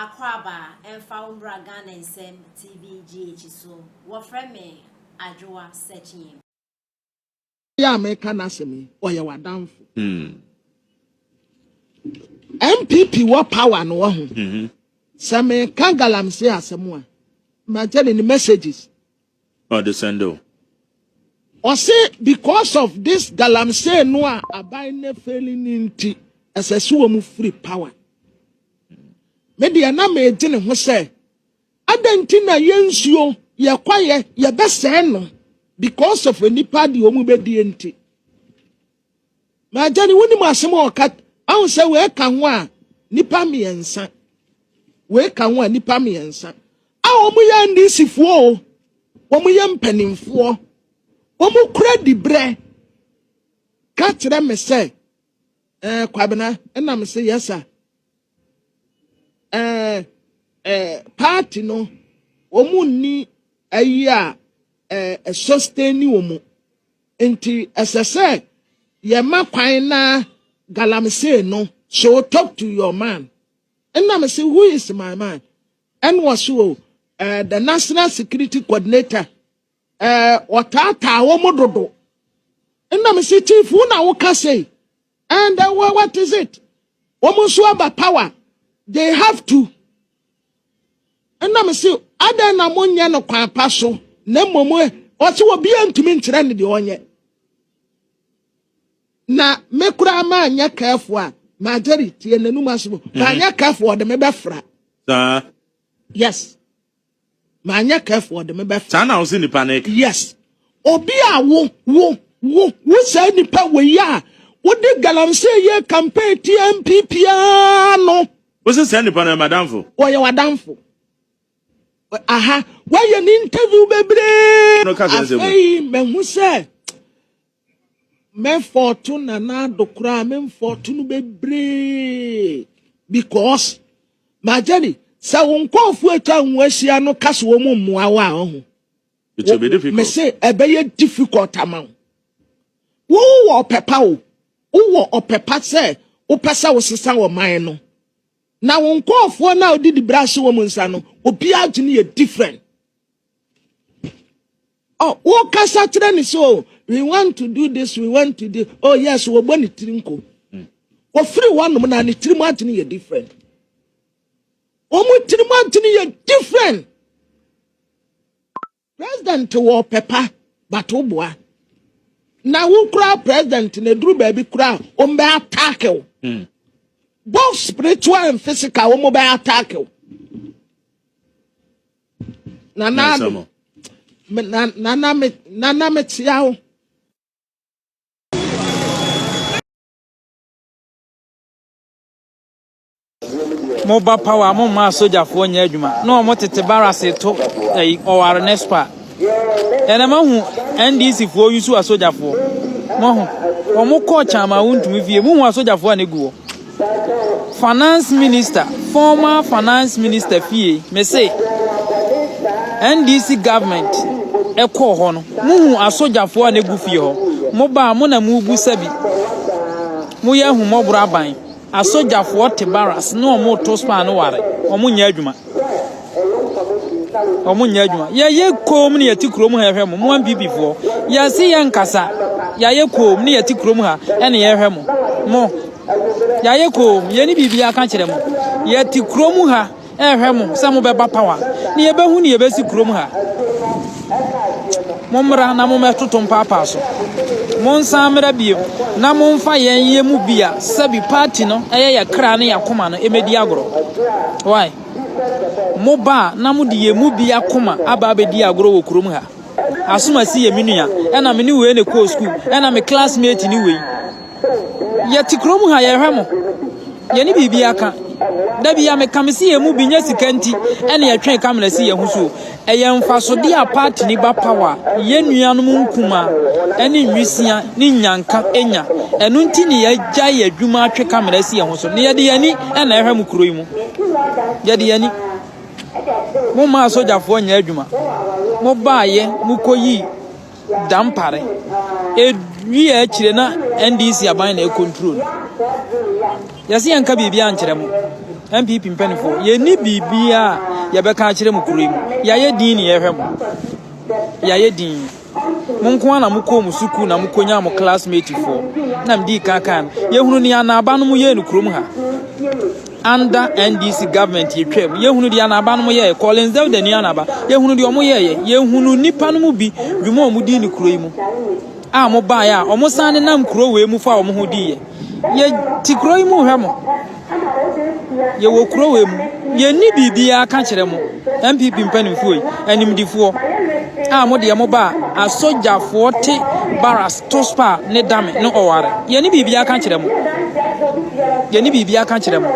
Akwaaba ɛmfa wo mbra Ghana Nsɛm TV GH so. Wɔfrɛ me Adwoa Sekyim. Yɛ a meka n'asɛm yi, ɔyɛ w'adamfo. NPP wɔ power no wɔ ho. Sɛ meka galamsey asɛm a, magye ne ne messages. Ɔde send o. Ɔse because of this galamsey no a aban no failing no nti, ɛsɛ sɛ wɔn firi power. Me deɛ na megye ne ho sɛ, adɛn nti na yɛn nsuo yɛkɔyɛ yɛbɛsɛe no because of nipa deɛ wɔn bɛdie nti. Magya ne wonim asɛm a ɔka ahu sɛ wei ka ho a nipa mmiɛnsa wei ka ho a nipa mmiɛnsa a wɔn yɛ NDC foɔ o wɔn yɛ mpanimfoɔ wɔn kura dibrɛ ka kyerɛ me sɛ ɛɛ eh, Kwabena ɛna me sɛ yɛsa ɛɛ eh, ɛɛ eh, party no wɔn nni ayi a ɛɛ sustain wɔn. Nti ɛsɛ sɛ yɛma kwan na galamsey no so talk to your man. Ɛna me se who is my man? Ɛna ɔse o eh, the national security coordinator eh, ɔtaataa wɔn dodo. Ɛna me se chief wo na woka sei and uh, what is it? Wɔn nso aba power they have to Ɛna me se, adɛn na monyɛ no kwan pa so, na mmom ɔse obiara ntumi nkyerɛ no deɛ ɔnyɛ. Na me koraa maanyɛ careful a, Marjorie tie n'anum asɛm, mhm. maanyɛ careful ɔde me bɛfra. Saa. Yes. Maanyɛ careful ɔde me bɛfra. Saa na ɔse nipa no. Yes. Obi a wo wo wo wo saa nipa wɔ yi a wode galamsey yɛ campaign tia NPP no. Wose saa nipa no yɛ madamfo. Ɔyɛ w'adamfo. Aha, wayɛ ne interview bebree. No ka sɛ nsɛm. Afei mahu sɛ mɛfɔɔto Nana Addo koraa memfɔɔto no bebree because Majani sɛ wo nkɔɔfoɔ atwa wo ho ahyia no ka sɛ wɔn mmoa wo a ɔho. It will be difficult. Mese ɛbɛyɛ difficult ama wo. Wowɔ ɔpɛ pa o. Wowɔ ɔpɛ pa sɛ wopɛ sɛ wosesa ɔman no. Na wo nkurɔfoɔ no a wode dibere ahyɛ wɔn nsa no, obiara adwene yɛ different. Oh, wokasa kyerɛ ne sɛ oh, we want to do this, we want to do, oh yes, wɔbɔ ne tiri nko. Wɔfiri hɔnom na ne tirim adwene yɛ different. Wɔn tirim adwene yɛ different. President wɔ ɔpɛ pa but wo boa na wo kura president na eduru baabi kura wɔn bɛ attack wo hmm. both spiritual and physical wɔn bɛ attack wo nana ado nana me nana me tia wo. Mo ba power a mo mma asogyafoɔ nyɛ adwuma na wɔn tete barase to ɛyi ɔware ne spa. Ɛnna mo hu NDC foɔ yusu asogyafoɔ. Mo ho wɔn kɔɔ kyama wontumi fie mo hu asogyafoɔ a ne gu hɔ. Finance minister former finance minister fie me se NDC government ɛkɔɔ hɔ no mo hu asogyafoɔ a ne gu fie hɔ. Mo ba mo na mo bu sɛbi mo yɛ ahummɔborɔ aban. Asogyafoɔ te barracks ne wɔn reto spa no ware. Wɔn nyɛ adwuma. Wɔn nyɛ adwuma. Yɛyɛ koom ne yɛte kurom ha yɛhwɛ mo. Mo NPP foɔ. Yɛse yɛ nkasa. Yɛayɛ koom ne yɛte kurom ha ɛne yɛhwɛ mo. Mo. Yɛayɛ koom. Yɛne biribi aka kyerɛ mo. Yɛte kurom ha. Ɛrehwɛ mo sɛ mobɛba power na yɛbɛhu ne yɛbɛsi kurom ha. Mommra na mommɛtoto mpaapaa so. Monsan mmra bio na momfa yɛn yɛ mu bi a sɛbi party no ɛyɛ yɛ kra ne yɛ akoma no ɛmɛdi agorɔ. Why? Moba a na mode yɛn mu bi akoma aba abɛdi agorɔ wɔ kurom ha. Asomasi yɛ me nua, ɛna me ne wei na ɛkɔɔ school, ɛna me classmate ne wei. Yɛte kurom ha yɛhwɛ mo. Yɛne biribi aka. Da bi a meka me se yɛn mu bi nyɛ sika nti ɛna yɛtwe kamera si yɛn ho so. Ɛyɛ mfasodeɛ a party ni ba power a yɛn nuanom nkumaa ɛne nwisia ne nyanka nya. Ɛno nti ne yɛagyae yɛn adwuma atwe kamera asi yɛn ho so. Na yɛde yɛn ani ɛna ɛhwɛ mo kuro yi mu. Yɛde yɛn ani. Mo mmaa asogyafoɔ nyɛ adwuma. Mo baayɛ mo kɔyii Dampare. Ewie akyire na NDC aban na ɛcontrol no. Yɛse yɛnka biribi ankyerɛ mo. NPP mpanimfoɔ, yɛnni biribiara a yɛbɛka akyerɛ mo kuro yi mu. Yɛayɛ din ne yɛhwɛ mo. Yɛayɛ din. Mo nko ara na mokɔɔ mo sukuu na mokɔnyaa mo classmate foɔ. Na medii kan kan no, yɛhunu nea anaaba no mo yɛɛ no kurom ha. Under NDC government yɛtwam. Yɛhunu deɛ anaaba no mo yɛɛ. Collins Dauda ni anaaba. Yɛhunu deɛ ɔmo yɛɛyɛ. Yɛhunu nnipa no mu bi dwuma a ɔmo dii no kuro yi mu. A mo baeɛ a ɔmo san nenam kuro wei mu fa ɔmo ho diiɛ. Yɛte kuro yi mu hwɛ mo. Yɛwɔ kuro wei mu. Yɛnni biribiara ka kyerɛ mo. NPP mpanimfoɔ yi, animdifoɔ a mo deɛ mo ba a, asogyafoɔ te barracks to spa ne dame ne ɔware. Yɛnni biribiara ka kyerɛ mo. Yɛnni biribiara ka kyerɛ mo.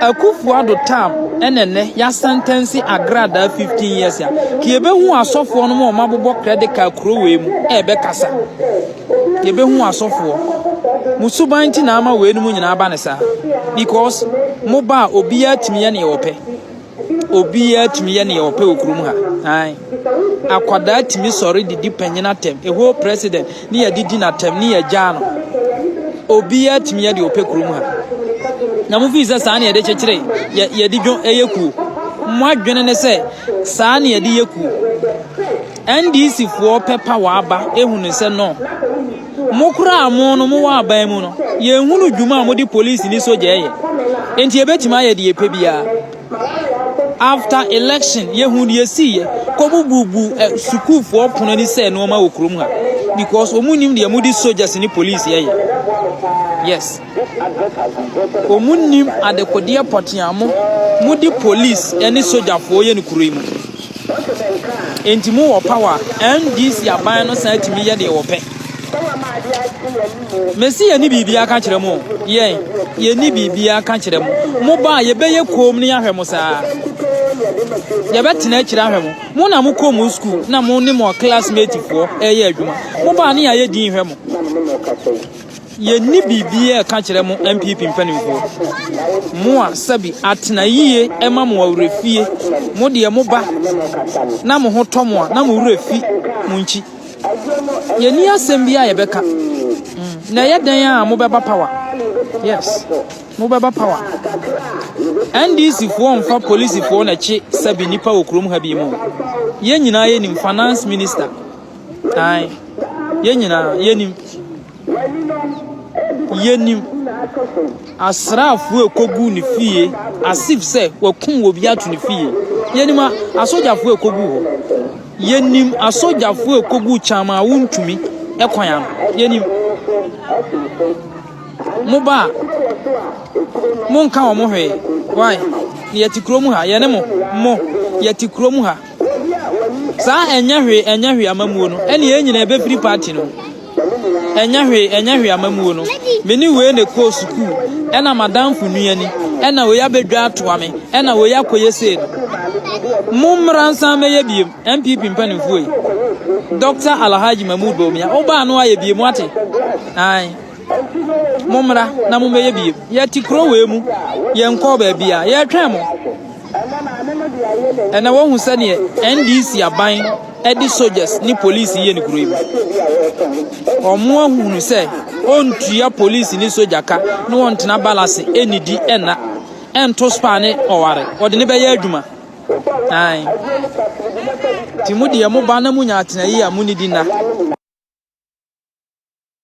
Akufo Addo tam ɛna ɛnɛ yɛasɛntɛnse agradaa 15 years a, ka yɛbɛhu asɔfoɔ no ma wɔn abobɔ credit card kuro wei mu ɛrebɛkasa. Yɛbɛhu asɔfoɔ. Mo suban nti na ama weinom nyinaa aba ne saa. Because mo ba a obiara tumi yɛ nea ɔpɛ. Obiara tumi yɛ nea ɔpɛ wɔ kurom ha. Ae. Akwadaa tumi sɔre didi panyin atɛm. A whole president ne yɛde di n'atɛm ne yɛgyaa no. Obiara tumi yɛ deɛ ɔpɛ kurom ha. Na mo fii sɛ saa ne yɛde kyekyere yɛde dwo ɛyɛ kuo. Mo adwene ne sɛ saa ne yɛde yɛ kuo. NDC foɔ pɛ power aba ehunu sɛ no mo koraa mo no mowɔ aban mu no yɛnhunu dwuma a mode police ne sogya ɛyɛ nti yɛbɛtumi ayɛ deɛ yɛpɛ biara after election yɛhu deɛ ɛsiiɛ kɔbububu eh, sukuufoɔ pono ani sɛ nneɛma wɔ kurom ha because wɔn nim deɛ mode soldiers ne police ɛyɛ yes Wɔn nnim adekodeɛ pɔtee a mo mode police ne sogyafoɔ yɛ no kuro yi mu. Enti mo wɔ power a, NDC aban no san tumi yɛ deɛ wɔpɛ. Mesi yɛn ni biribiara ka kyerɛ mo. Yɛn, yɛn ni biribiara ka kyerɛ mo. Mo ba a yɛbɛyɛ koom ne yɛahwɛ mo saa. Yɛbɛtena akyire ahwɛ mo. Mo na mo kɔ mo school na mo ne mo classmate foɔ ɛyɛ adwuma. Mo ba a ne yɛayɛ din hwɛ mo. Yɛnni biribiara ɛka kyerɛ mo NPP mpanimfoɔ. Mo a sɛbi atena yie ɛma mo awerɛfie. Mo deɛ mo ba na mo ho tɔ mo a na mo werɛ fi mo nkyi. Yɛnni asɛm biara a yɛbɛka. Mm. Na ɛyɛ dɛn a mobɛba power? Yes. Mobɛba power. NDC foɔ mfa polisifoɔ na ɛkye sɛbi nipa wɔ kurom ha bi mu. Yɛn nyinaa yɛnim finance minister. Ae. Yɛn nyinaa yɛnim. Yɛnim asraafoɔ a ɛkɔguu ne fie as if sɛ wakum obi ato ne fie. Yɛnim asogyafoɔ a ɛkɔguu hɔ. Yɛnim asogyafoɔ a ɛkɔguu Kyama a wontumi kwan ano. Yɛnim. Mo ba a, monka wɔn hwee. Why? Yɛte kurom ha, yɛne mo, mo, yɛte kurom ha. Saa ɛnyɛ hwee ɛnyɛ hwee amammuo no ɛne yɛn nyinaa ɛbɛfiri party no ɛnyɛ hwee ɛnyɛ hwee amammuo no me ne wei na ɛkɔɔ sukuu ɛna madamfo nua ni ɛna wei abɛdwa atoa me ɛna wei akɔyɛ sei no mo mmra nsan mɛyɛ biem NPP mpanimfoɔ yi Dr. Alhaji Mahmood Bawumia wobaa no ayɛ biem wate ae Mommra na mommɛyɛ bi. Yɛte kuro wei mu, yɛnkɔɔ baabiara, yɛretwɛn mo. Ɛnɛ woahu sɛdeɛ NDC aban de soldiers ne police yɛ ne kuro yi mu. Wɔn ahunu sɛ ɔntua police ne soja ka na wɔntena balase ɛnnidi ɛnna ɛnto spa ne ɔware ɔde ne bɛyɛ adwuma. Ae. Nti mo deɛ mo ba na mo nya atena yi a mo nidi nna.